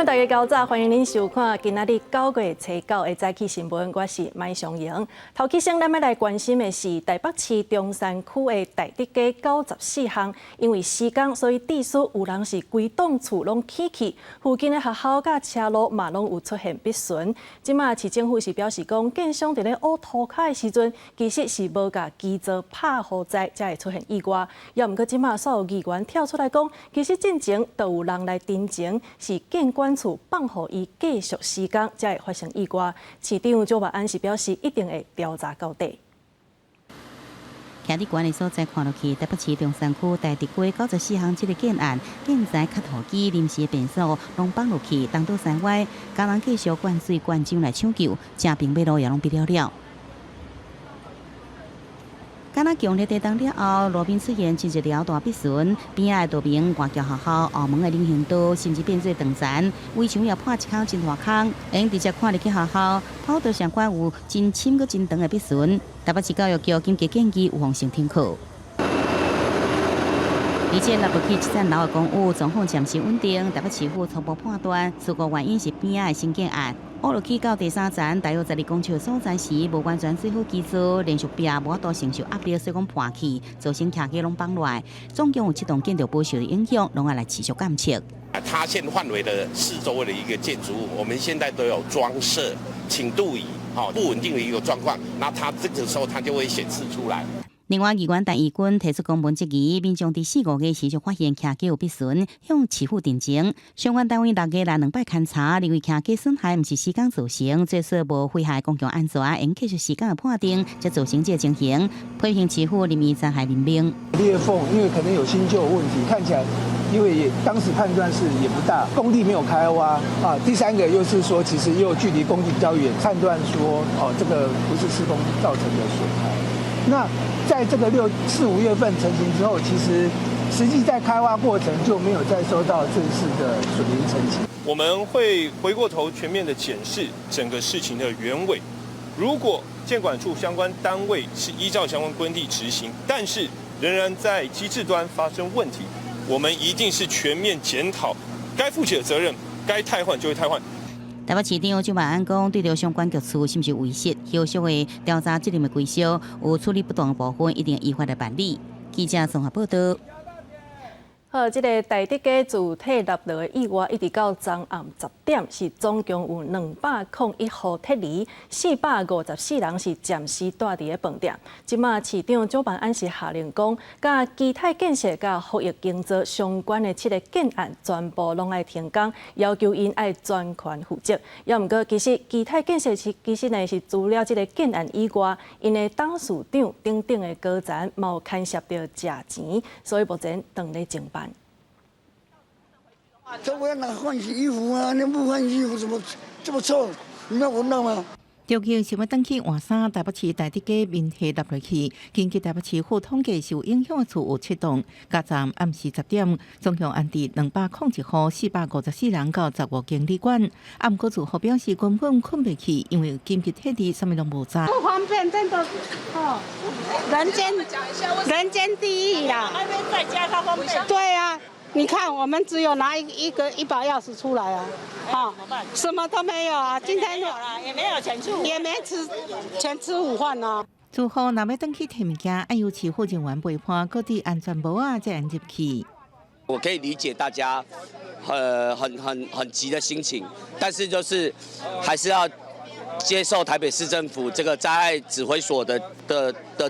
眾大家較早，歡迎恁收看今仔日9月初9的早起新聞，我是麥尚瑩。頭起先，咱欲來關心的是台北市中山區的大直街94巷，因為施工，所以致使有人是規棟厝攏起去，附近的學校佮車路嘛攏有出現篦損。這馬市政府是表示講，建商佇咧挖塗跤的時陣，其實是無共基座拍予載，才會出現意外。猶毋過這馬煞有議員跳出來講，其實進前就有人來陳情，是建管處放予伊繼續施工，才會發生意外。市長蔣萬安是表示，一定會調查到底。徛佇懸的所在看落去，台北市中山區大直街94巷這个建案，建材磕土機臨時的便所攏放落去，東倒西歪，工人繼續灌水灌漿來搶救，正平馬路也攏閉了了。敢若強烈地動了後，路邊出現真濟條大篦損，邊仔的道明外僑學校後門的人行道，甚至變做斷層，圍牆也破一空真大空，會用直接看入去學校，跑道上懸有真深閣真長的篦損。台北市教育局緊急建議預防性停課。而且落落去這層樓的公寓狀況暫時穩定，台北市府初步判斷事故原因是邊仔的新建案。挖落去到第三層大約12公尺所在時，無完全做好基座，連續壁無法度承受壓力，所以講破去，造成徛家攏放落來。總共有七棟建築物受到影響，攏愛來持續監測。塌陷範圍的四周圍的一個建築物，我們現在都有裝設傾度儀，不穩定的一個狀況，那它這個時候它就會顯示出來。另外，議員陳怡君提出公文質疑，民眾佇四五月時就發現徛家有篦損，向市府陳情，相關單位6月來兩擺勘查，認為徛家損害毋是施工造成，最少無危害公共安全，應繼續時間的判定，才造成這个情形，批評市府任意殘害民命。裂縫因為可能有新舊問題，看起來因為也當時判斷是也不大，工地沒有開挖啊。第三個又是說，其實又距離工地比較遠，判斷說哦，這個不是施工造成的損害。那在這個4、5月份成型之後，其實實際在開挖過程就沒有再收到正式的損鄰陳情。我們會回過頭全面的檢視整個事情的原委。如果建管處相關單位是依照相關規定執行，但是仍然在機制端發生問題，我們一定是全面檢討，該負起的責任，該汰換就會汰換。台北市長蔣萬安講，對著相關局處是毋是違失，後續會調查責任的歸屬，有處理不當的部分，一定依法來辦理。記者綜合報道。好，這个大直街柱體塌落的意外，一直到昨暗10點，是總共有201戶撤離，454人是暫時蹛佇咧飯店。這馬市長蔣萬安是下令講，佮基泰建設佮福益營造相關的七个建案，全部攏愛停工，要求𪜶愛全權負責。猶毋過，其實基泰建設是其實呢是除了這个建案以外，𪜶的董事長等等的高層嘛有牽涉著食錢，所以目前正咧偵辦。這我要拿換洗衣服啊！你不換衣服怎麼這麼臭？你沒有聞到嗎？著急想欲轉去換衫，台北市大直街面體塌落去。根據台北市府統計，受影響的厝有七棟，加昨暗時10點，總共安置201戶，454人到15間旅館。啊，毋過住戶表示根本睏袂去，因為緊急撤離，啥物攏無知。不方便，真的哦，人間人間地獄啦！在家較方便。對啊。你看，我們只有拿一個一把鑰匙出來啊，好，什麼都沒有啊，今天也沒有錢出，也沒吃錢吃午飯啊。住戶若欲轉去提物件，愛由市府人員陪伴，閣戴安全帽仔才會入去。我可以理解大家，很急的心情，但是就是還是要接受台北市政府這個災害指揮所的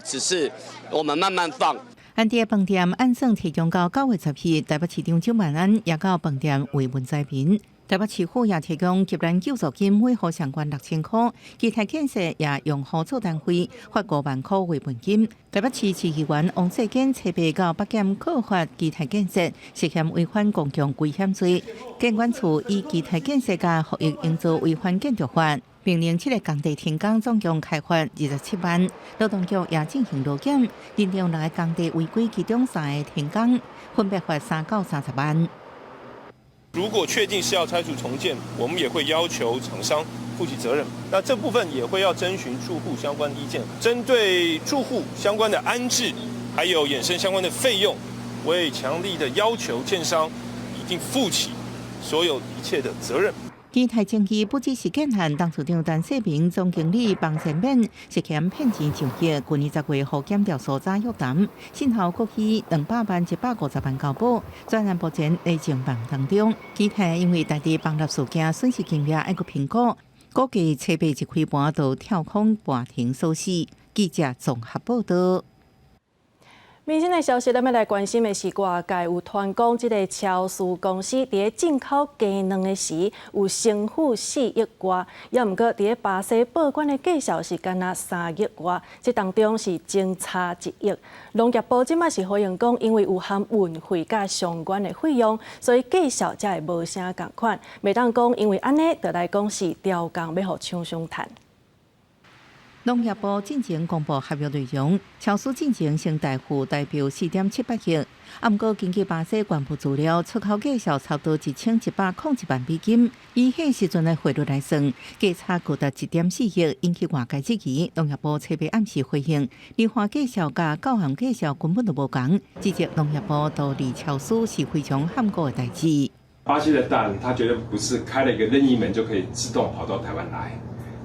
指示，我們慢慢放。安置的飯店按算提供到9月10日，台北市長蔣萬安也到飯店慰問災民。台北市府也提供急難救助金，每戶上懸6000箍。基泰建設也用戶做單位發5萬箍慰問金。台北市市議員王世堅初八到北檢告發基泰建設涉嫌違反公共危險罪，建管處以基泰建設佮福益營造違反建築法，命令七个工地停工，總共開罰27萬。勞動局也進行勞檢，認定六个工地違規，其中三个停工，分別罰3到30萬。如果確定是要拆除重建，我們也會要求廠商負起責任。那這部分也會要徵詢住戶相關意見，針對住戶相關的安置，還有衍生相關的費用，我也強力的要求建商一定負起所有一切的責任。其他爭議不只是建案董事長陳世明、總經理房善勉涉嫌騙錢上億，去年10月予檢調所長約談，信後國去200萬150萬交保，專案目前咧偵辦當中。其他因為大地崩塌事件損失金額愛閣評估，估計初八一開盤就跳空盤停收市。記者綜合報道。民生的消息，咱欲來關心的是外界有傳講，這个超市公司佇咧進口雞卵的時有承付4億外，也毋過佇咧巴西報關的價數是干焦3億外，這當中是相差1億。農業部這馬是回應講，因為有含運費佮相關的費用，所以價數才會無啥仝款，袂當講因為按呢，就來講是調降欲予廠商趁。農業部進前公布合約內容，超市進前先代付台幣4.78億，啊，毋過根據巴西官方資料，出口價數差不多1101萬美金，以彼時陣的匯率來算，價差高達1.4億，引起外界質疑。農業部初八暗時回應，梨花價數佮高雄價數根本就無仝，指責農業部圖利超市是非常譀古的代誌。巴西的蛋，它絕對不是開了一個任意門就可以自動跑到台灣來。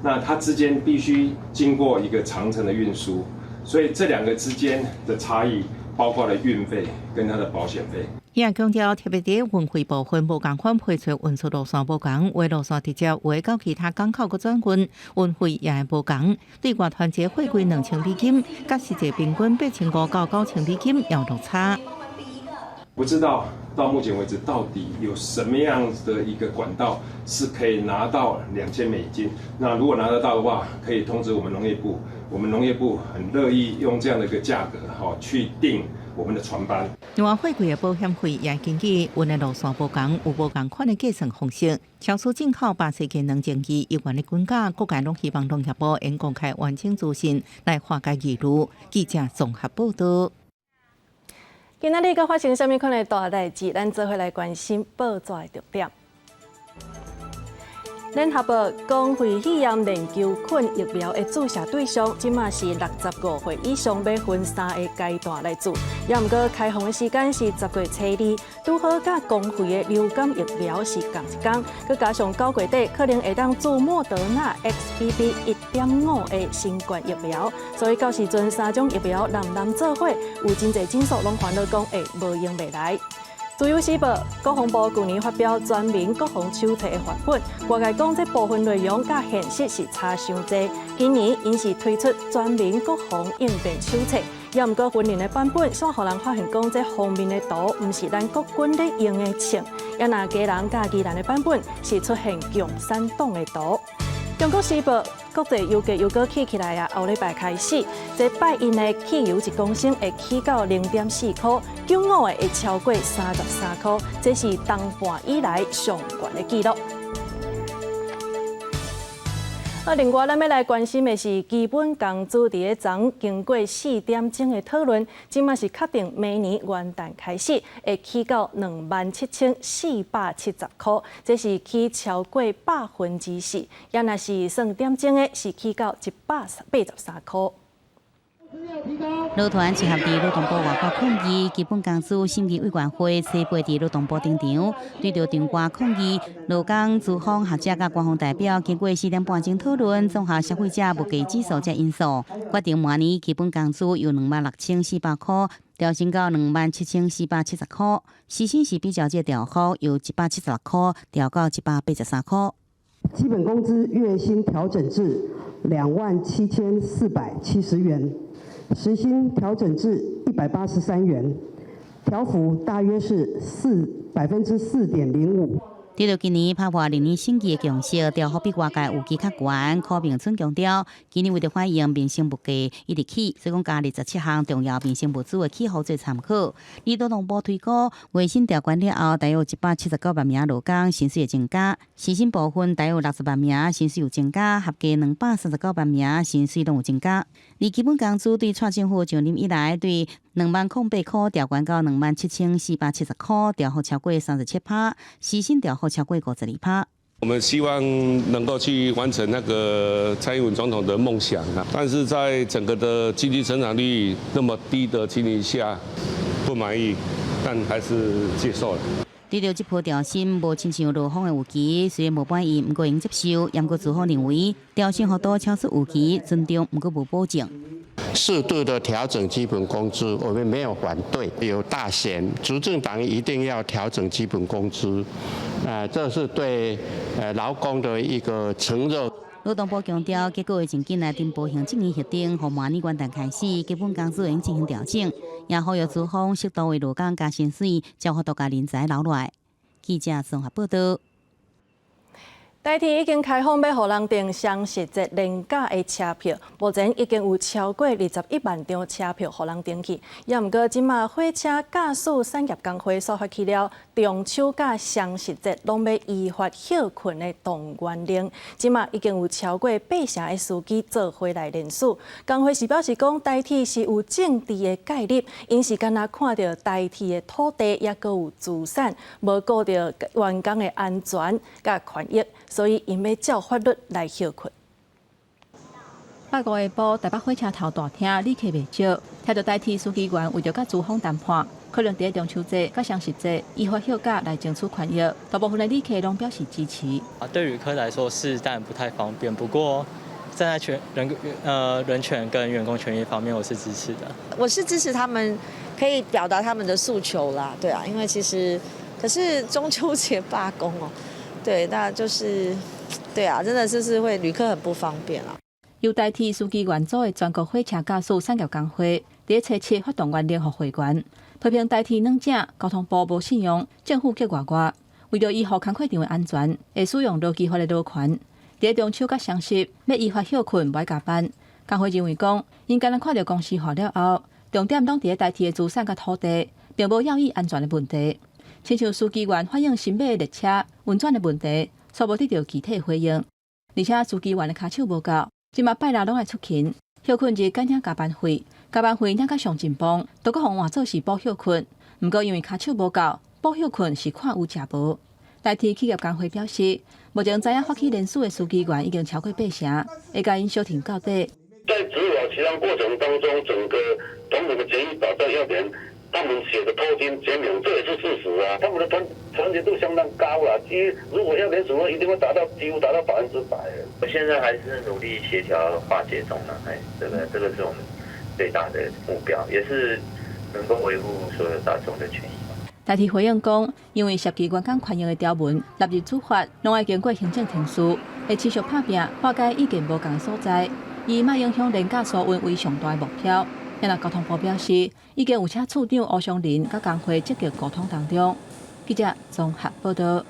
那它之間必須經過一個長程的運輸，所以這兩個之間的差異，包括了運費跟它的保險費。也強調特別佇運費部分無仝款批出運輸路線無仝，有的路線直接，有的到其他港口閣轉運，運費也會無仝。對外團結貨櫃2000美金，佮實際平均8500到9000美金有落差。不知道到目前為止到底有什麼樣的一個管道是可以拿到2000美金？那如果拿得到的話，可以通知我們農業部，我們農業部很樂意用這樣的一個價格，哈，去訂我們的船班。另外，貨櫃的保險費也根據運的路線無仝，有無仝款的計算方式。超市進口巴西雞卵爭議猶原咧滾價，各界攏希望農業部應公開完整資訊來化解疑慮。記者綜合報道。今仔日閣發生啥物款的大代誌？咱做伙來關心報紙的重點。聯合國公衛肺炎鏈球菌疫苗的注射對象，這馬是65歲以上，欲分三个階段來注。也毋過開放的時間是10月初2，拄好佮公費的流感疫苗是仝一工。閣加上9月底可能會當注莫德納 XBB 1.5的新冠疫苗，所以到時陣三種疫苗濫濫做伙，有真濟診所攏煩惱講會無閒袂來。自由時報，國防部舊年發表全民國防手冊的範本，外界講這部分內容佮現實是差傷濟。今年𪜶是推出全民國防應變手冊，也毋過訓練的版本，煞予人發現講這封面的圖毋是咱國軍咧用的銃，也若基隆佮宜蘭的版本是出現共產黨的圖。中國時報，國際油價又閣起起來啊！後禮拜開始，這拜一的汽油一公升會起到0.4箍，95的會超過33箍，這是冬半以來上懸的紀錄。啊，另外，咱欲來關心的是基本工資佇咧昨經過4點鐘的討論，這馬是確定明年元旦開始會起到27,470箍，這是起超過4%，也若是算點鐘的，是起到183箍。勞團集合佇勞動部外口抗議基本工資審議委員會初八佇勞動部登場，對著場外抗議，勞工資方學者佮官方代表經過4點半鐘討論，綜合消費者物價指數這因素，決定明年基本工資由26,400箍調升到27,470箍，時薪是比較這調幅由176箍調到183箍。基本工資月薪調整至27,470元。時薪調整至183元，調幅大約是4.05%。對著今年拍破歷年審議的共識，調幅比外界預期較懸。柯銘春強調，今年為著反映民生物價一直起，所以講加27項重要民生物資的起幅做參考。而勞動部推估，月薪調懸了後，大約179萬名勞工薪水會增加，時薪部分大約60萬名薪水有增加，合計239萬名薪水攏有增加。而基本工資對蔡政府上任以來，對20,008箍調懸到27,470箍，調幅超過37趴，時薪調幅超過52趴。我們希望能夠去完成那個蔡英文總統的夢想啊，但是在整個的經濟成長率那麼低的情形下，不滿意，但還是接受了。對著這波調薪無親像勞方的預期，雖然無滿意，毋過會接受。毋過資方認為調薪幅度超出預期，尊重毋過無保證。適度的調整基本工資，我們沒有反對。有大選，執政黨一定要調整基本工資，這是對勞工的一個承諾。勞動部強調，結果會盡緊來頂部行政院核定，予明年元旦開始，基本工資會進行調整，也呼籲資方適度為勞工加薪水，才有法度共人才留落來。記者綜合報道。台鐵已經開放欲予人訂雙十節連假的車票，目前已經有超過21萬張車票予人訂去。也毋過，這馬火車駕駛產業工會所發起了中秋佮雙十節攏欲依法歇睏的動員令，這馬已經有超過八成的司機做伙來聯署。工會是表示講，台鐵是有政治的介入，𪜶是干焦看著台鐵的土地，抑閣有資產，無顧著員工的安全佮權益。所以，𪜶欲照法律來歇睏。拜五下晡，台北火車頭大廳旅客袂少，聽著台鐵司機員為著佮資方談判，可能佇中秋節佮雙十節依法休假來爭取權益，大部分的旅客攏表示支持。啊，對旅客來說是當然不太方便，不過站在權人人權跟員工權益方面，我是支持的。我是支持他們可以表達他們的訴求啦，對啊，因為其實可是中秋節罷工哦。對，那就是，對啊，真的就是會旅客很不方便啦。由台鐵司機員組的全國火車駕駛產業工會，佇初七發動員聯合會員，批評台鐵軟正，交通部無信用，政府叫外外，為著維護工課場的安全，會使用勞基法的勞權。佇中秋佮雙十，欲依法歇睏，無愛加班。工會認為講，𪜶干焦看著公司化了後，重點攏佇台鐵的資產佮土地，並無要意安全的問題。親像司機員反映新買的列車運轉的問題，煞無得著具體回應。而且司機員的跤手無夠，這馬拜六攏愛出勤，歇睏日敢領加班費，加班費領甲上緊繃，都閣予換做是補歇睏。毋過因為跤手無夠，補歇睏是看有食無。台鐵企業工會表示，目前知影發起聯署的司機員已經超過八成，會共𪜶相挺到底。在執法協商過程當中，整個種種的權益保障要點，他們寫的偷聽減免，這也是事實啊。他們的團結度相當高了，其實如果要聯署，一定會達到幾乎達到100%。我現在還是努力協調化解中啦，哎，這個是我們最大的目標，也是能夠維護所有大眾的權益。台鐵回應講，因為涉及員工權益的條文納入主法，攏愛經過行政程序，會持續拍拚，化解意見無仝的所在，以莫影響連假疏運為上大的目標。另外，交通部表示，已經有請處長吳松仁佮工會積極溝通當中。記者綜合報道。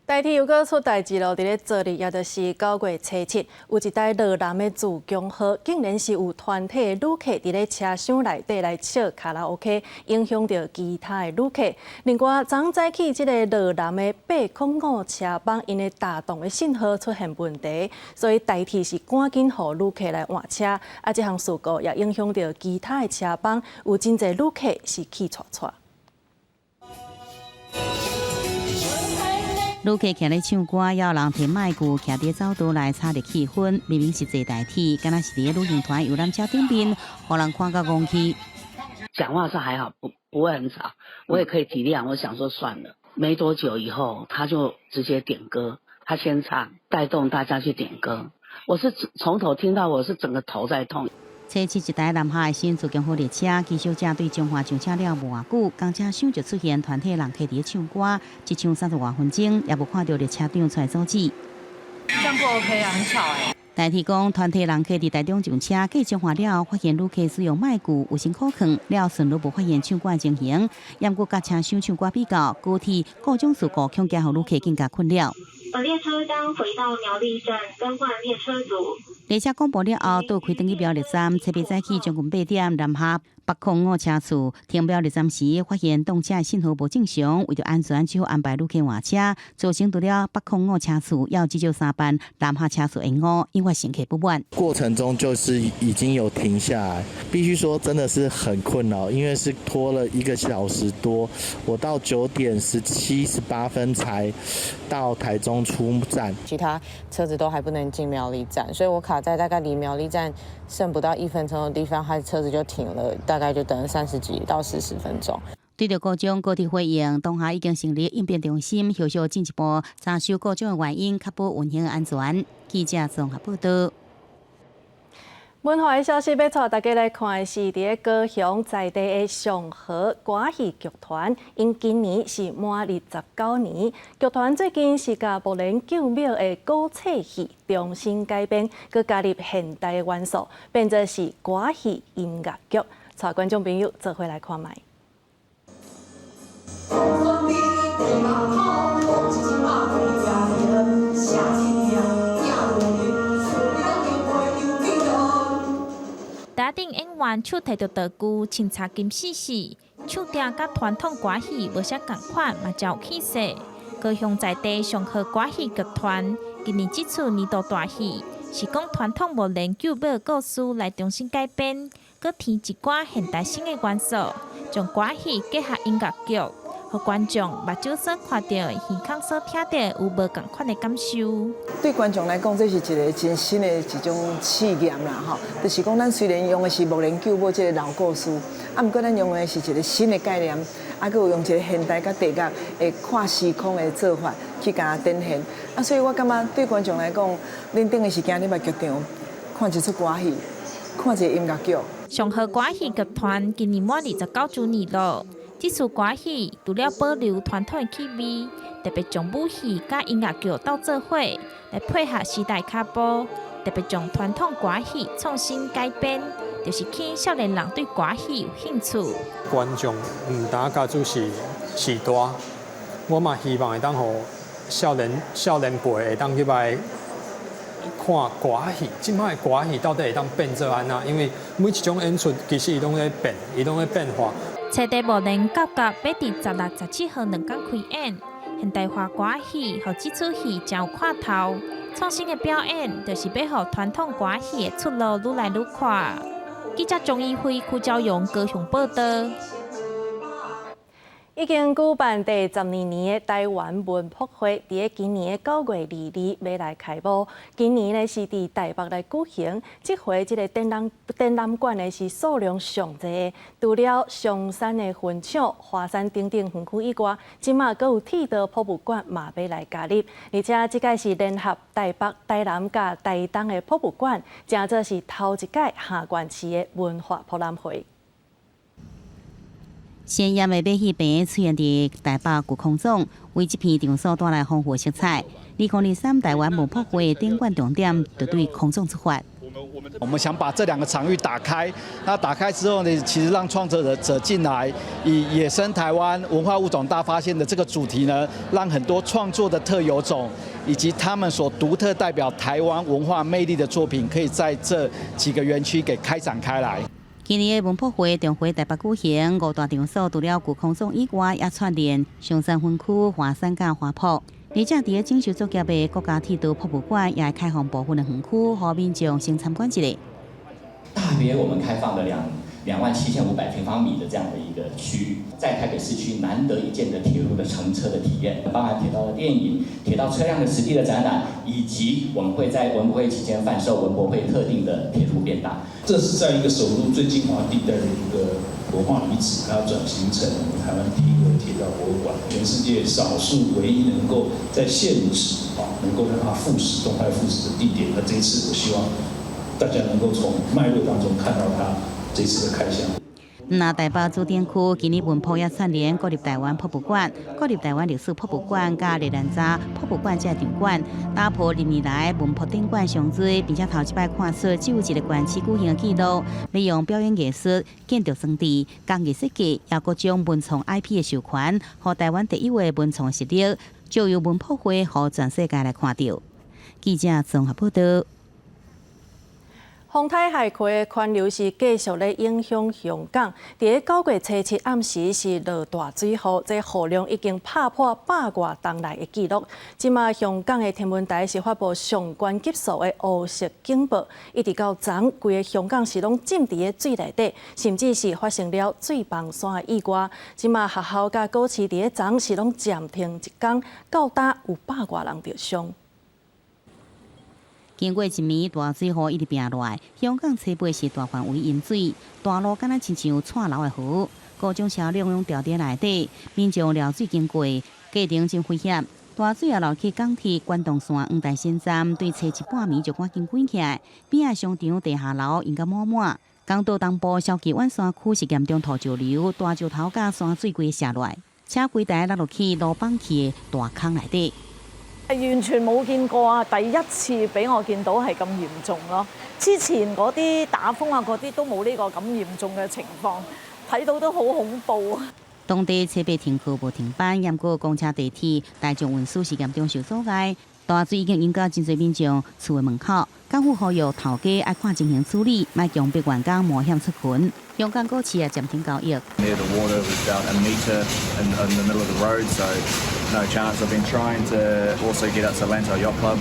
台鐵又閣出代誌囉，佇咧昨日，也就是9月初7，有一台羅南的自強號，竟然是有團體的旅客佇咧車廂內底來唱卡拉 OK，影響著其他的旅客。另外，昨早起這个羅南的805車班，𪜶的打動的信號出現問題，所以台鐵是趕緊予旅客來換車。啊，這項事故也影響著其他的車班，有真濟旅客是氣掣掣。旅客徛咧唱歌，也有人提麥具徛佇走道來炒熱氣氛。明明是坐台鐵，敢若是佇咧旅行團遊覽車頂面，予人看甲戇去。講話是還好，不會很吵，我也可以體諒。我想說算了，沒多久以後，他就直接點歌，他先唱，帶動大家去點歌。我是從頭聽到，我是整個頭在痛。初七一台南下的新自強號列車，機小姐對彰化上車了無偌久，仝車廂就出現團體人客佇咧唱歌，一唱30外分鐘，也無看著列車長出來阻止。這樣不 OK 啊，很吵欸。台鐵講，團體人客佇台中上車，過彰化了後，發現旅客使用麥具有聲可囥，了順路無發現唱歌的情形，毋過佮車廂唱歌比較，高鐵各種事故恐驚予旅客更加困擾。本列車將回到苗栗站更換列車組。列車廣播了後，倒開轉去苗栗站，初八早起將近8點，南下805車次停苗栗站時，發現動車信號無正常，為著安全，只好安排旅客換車，造成除了805車次，猶至少三班南下車次延誤，引發乘客不滿。過程中就是已經有停下來，必須說真的是很困擾，因為是拖了1個小時多，我到9點17、18分才到台中出站，其他車子都還不能進苗栗站，所以我卡在大概離苗栗站剩不到1分鐘的地方，他車子就停了，大概就等了30幾到40分鐘。對著故障，高鐵回應，當下已經成立應變中心，後續進一步查收故障的原因，確保運行安全。記者綜合報道。文化的消息欲帶大家來看的是，佇咧高雄在地的上和歌戲劇團，𪜶今年是滿29年。劇團最近是共目連救母的古冊戲重新改編，閣加入現代的元素，變做是歌戲音樂劇。帶觀眾朋友做伙來看覓。台頂演員手提著道具，穿插金絲絲，唱調佮傳統歌戲無啥仝款，嘛誠有氣勢。高雄在地上和歌戲劇團今年這齣年度大戲，是講傳統目連救母故事來重新改編，閣添一寡現代性的元素，將歌戲結合音樂劇，予觀眾目睭所看著、耳孔所聽著有無仝款的感受。對觀眾來講，這是一個真新的一種試驗啦，吼。就是講，咱雖然用的是目連救母這個老故事，啊，毋過咱用的是一個新的概念，啊，閣有用一個現代佮地樂的跨時空的做法去共它展現。啊，所以我感覺對觀眾來講，恁等於是行入來劇場看一齣歌戲，看一個音樂劇。上和歌戲劇團今年滿29週年了。這齣歌戲除了保留傳統的氣味，特別將武戲佮音樂劇鬥做伙，來配合時代腳步，特別將傳統歌戲創新改編，就是吸引少年人對歌戲有興趣。觀眾毋單佮注是時代，我嘛希望會當予少年少年輩會當入來看歌戲。這擺的歌戲到底會當變做按怎？因為每一種演出其實伊攏咧變，伊攏咧變化。冊地目連九甲欲佇16、17號兩工開演，現代化歌戲予這齣戲誠有看頭。創新的表演，就是欲予傳統歌戲的出路愈來愈闊。記者鍾一輝、柯昭榮高雄報道。已經舉辦第12年的臺灣文博會，佇咧今年的9月22欲來開幕。今年呢是佇台北來舉行，這回這個展覽展覽館呢是數量上濟，除了松山的分廠、華山等等園區以外，這馬閣有鐵道博物館嘛欲來加入，而且這屆是聯合台北、台南佮台東的博物館，誠做是頭一屆下縣市的文化博覽會。鮮豔的馬戲棚出現佇台北舊空總，為這片場所帶來豐富色彩。2023台灣文博會展館重點就對空總出發。我們想把這兩個場域打開，那打開之後呢，其實讓創作者進來，以野生台灣文化物種大發現的這個主題呢，讓很多創作的特有種以及他們所獨特代表台灣文化魅力的作品，可以在這幾個園區給開展開來。今年的文博會重回台北舉行，五大場所除了舊空總以外，也串聯松山分區、華山佮華博。而且佇咧整修作業的國家鐵道博物館也會開放部分的園區，予民眾先參觀一下。大約我們開放了27,500平方米的這樣的一個區域，在台北市區難得一見的鐵路的乘車的體驗，包含鐵道的電影、鐵道車輛的實地的展覽，以及我們會在文博會期間販售文博會特定的鐵路便當。這是在一個首都最精華地帶的一個文化遺址，它要轉型成我們台灣第一個鐵道博物館，全世界少數唯一能夠在現址啊，能夠讓它復實、動態復實的地點。那這一次，我希望大家能夠從脈絡當中看到它這次的開箱。那台北主展區今年文博也串聯國立臺灣博物館、國立臺灣歷史博物館佮熱蘭遮博物館這場館，打破歷年來文博展館上濟，並且頭一擺看出只有一個縣市舉行的紀錄，利用表演藝術、建築裝置、工藝設計，也閣將文創 IP 的授權，予臺灣特有的文創實力，就由文博會予全世界來看著。記者綜合報道。風颱海葵的環流是繼續咧影響香港。佇咧9月初7暗時是落大水雨，這雨量已經拍破百外冬來的紀錄。這馬香港的天文台是發布上懸級數的烏色警報，一直到昨昏，規个香港是攏浸佇咧水內底，甚至是發生了水崩山的意外。這馬學校佮股市佇咧昨昏是攏暫停一工，到今有百外人著傷。經過一暝大水雨一直拚落來，香港初八是大範圍淹水，大路敢若親像蔡流的河。各種車輛攏牢佇內底，民眾漏水經過，過程真危險。大水也流去港鐵關東線黃大仙站，對初七半暝就趕緊關起來，邊仔商場地下樓淹甲滿滿。港島東部筲箕灣山區是嚴重土石流，大石頭佮山水規瀉落來，車規台落落去路崩去的大坑內底。完全冇見過啊！第一次俾我見到係咁嚴重咯。之前嗰啲打風啊，嗰啲都冇呢個咁嚴重嘅情況，睇到都好恐怖啊！當地初八停課無停班，毋過公車、地鐵、大眾運輸是嚴重受阻礙。大水已經淹到真濟民眾厝的門口，港府呼籲頭家愛看情形處理，莫強迫員工冒險出勤。香港股市也暫停交易。 The water was about a meter in the middle of the road, so no chance. I've been trying to also get up to Lantau Yacht Club,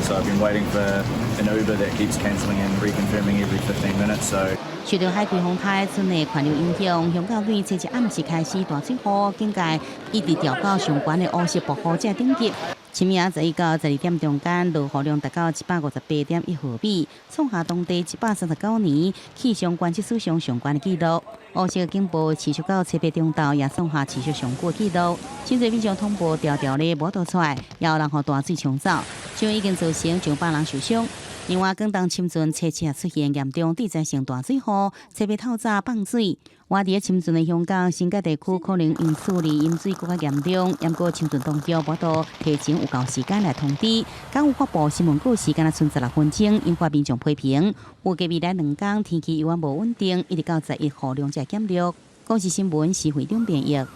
so I've been waiting for an Uber that keeps cancelling and reconfirming every 15 minutes. So 受到海葵風颱春的環流影響，香港對初一暗時開始大水雨，警戒一直調到上懸的烏色暴雨這等級。深夜11到12點中間，落雨量達到158.1毫米，創下當地139年氣象觀測史上上懸的紀錄。烏色警報持續到初八中晝，也創下持續上久的紀錄。真濟民眾通報牢牢咧無倒出來，也有人予大水沖走，這已經造成上百人受傷。另外，廣東深圳初七出現嚴重地災性大水雨，初八透早放水。外佇深圳的香港新界地區可能因此而淹水閣較嚴重，毋過深圳當局無度提前有夠時間來通知。港府發布新聞稿時間賰16分鐘，引發民眾批評。預計未來2工天氣猶原無穩定，一直到11雨量才減弱。公視新聞施惠中編譯。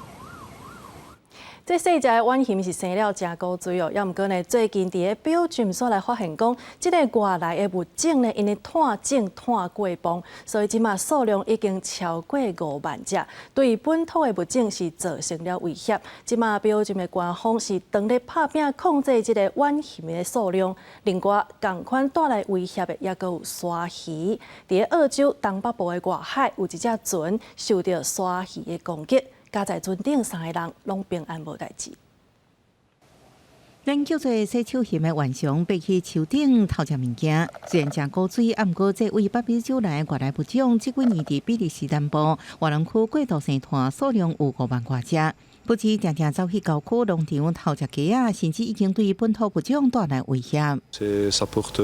這細隻的浣熊是生了誠古錐哦，猶毋過呢，最近佇咧表郡煞來發現講，這个外來的物種呢，𪜶的湠種湠過磅，所以這馬數量已經超過5萬隻，對本土的物種是造成了威脅。這馬表郡的官方是當咧拍拚控制這个浣熊的數量，另外仝款帶來威脅的猶閣有鯊魚。佇咧澳洲東北部的外海有一隻船受著鯊魚的攻擊。佳哉船頂三个人攏平安無代誌。咱叫做洗手熊的浣熊，爬去樹頂偷食物件。雖然誠古錐，毋過這位北美洲來的外來物種，這幾年佇比利時南部瓦隆區過度生湠，數量有5萬外隻。不止定定走去郊區農場偷食雞仔，甚至已經對本土物種帶來威脅。 Ça porte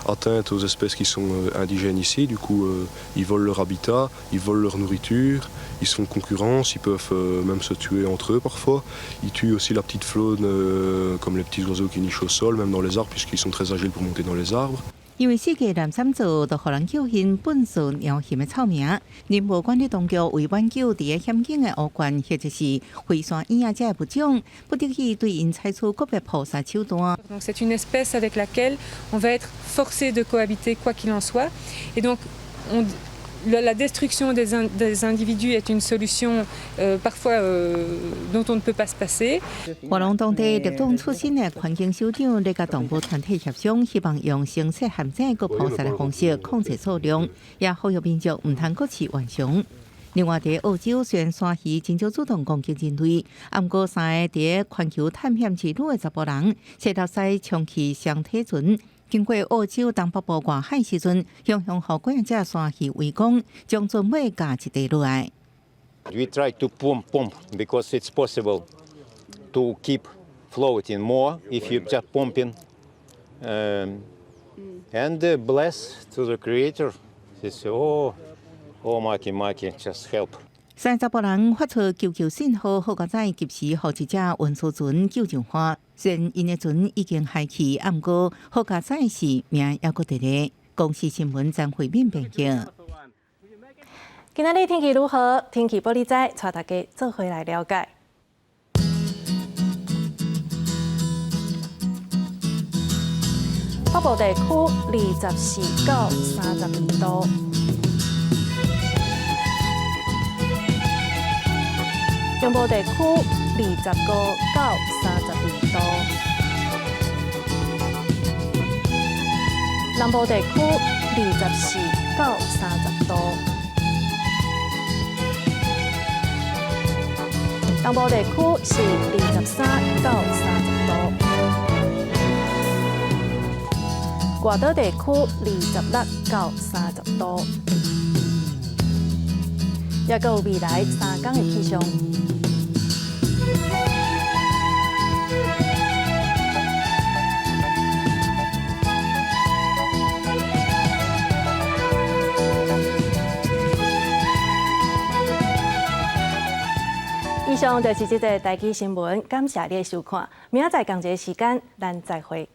atteinte aux espèces qui sont indigènes ici. Du coup, ils volent leur habitat, ils volent leur nourriture, ils se font concurrence, ils peuvent même se tuer entre eux parfois. Ils tuent aussi la petite faune, comme les petits oiseaux qui nichent au sol, même dans les arbres, puisqu'ils sont très agiles pour monter dans les arbres. 因為四界濫産做，就予人叫𪜶糞掃貓熊的臭名。林務管理當局為挽救佇咧險境的烏鹳或者是灰山鶯仔這个物種，不得已對𪜶採取個別撲殺手段。 Donc c'est une espèce avec laquelle on va être forcé de cohabiter quoi qu'il en soit. Et donc la destruction des individus est une solution parfois dont on ne peut pas se passer. 瓦隆當地綠黨出身的環境首長咧，佮動物團體協商，希望用生設陷阱佮撲殺的方式控制數量，也呼籲民眾毋通閣飼浣熊。另外，佇澳洲雖然鯊魚真少主動攻擊人類，毋過三个佇環球探險之旅的查埔人，踅頭西衝去雙體船。經過澳洲東北部外海時陣，雄雄予幾隻鯊魚圍攻，將船尾共一塊落來。 We try to pump, pump because it's possible to keep floating more if you just pumping. And bless to the creator. He say, oh, oh, Maki, Maki, just help. 三查埔人發出求救信號，好佳哉及時予一隻運輸船救上岸。雖然𪜶的船已經海去，毋過好佳哉是命猶閣佇咧。公視新聞張惠敏編譯。今仔日天氣如何？天氣報你知，帶大家做伙來了解。北部地區24到32度。中部地區25到32度，南部地區24到30度，東部地區是23到30度，外島地區26到30度。也閣有未來3工的氣象。以上就是這節台語新聞，感謝你的收看。明仔載仝一个時間，咱再會。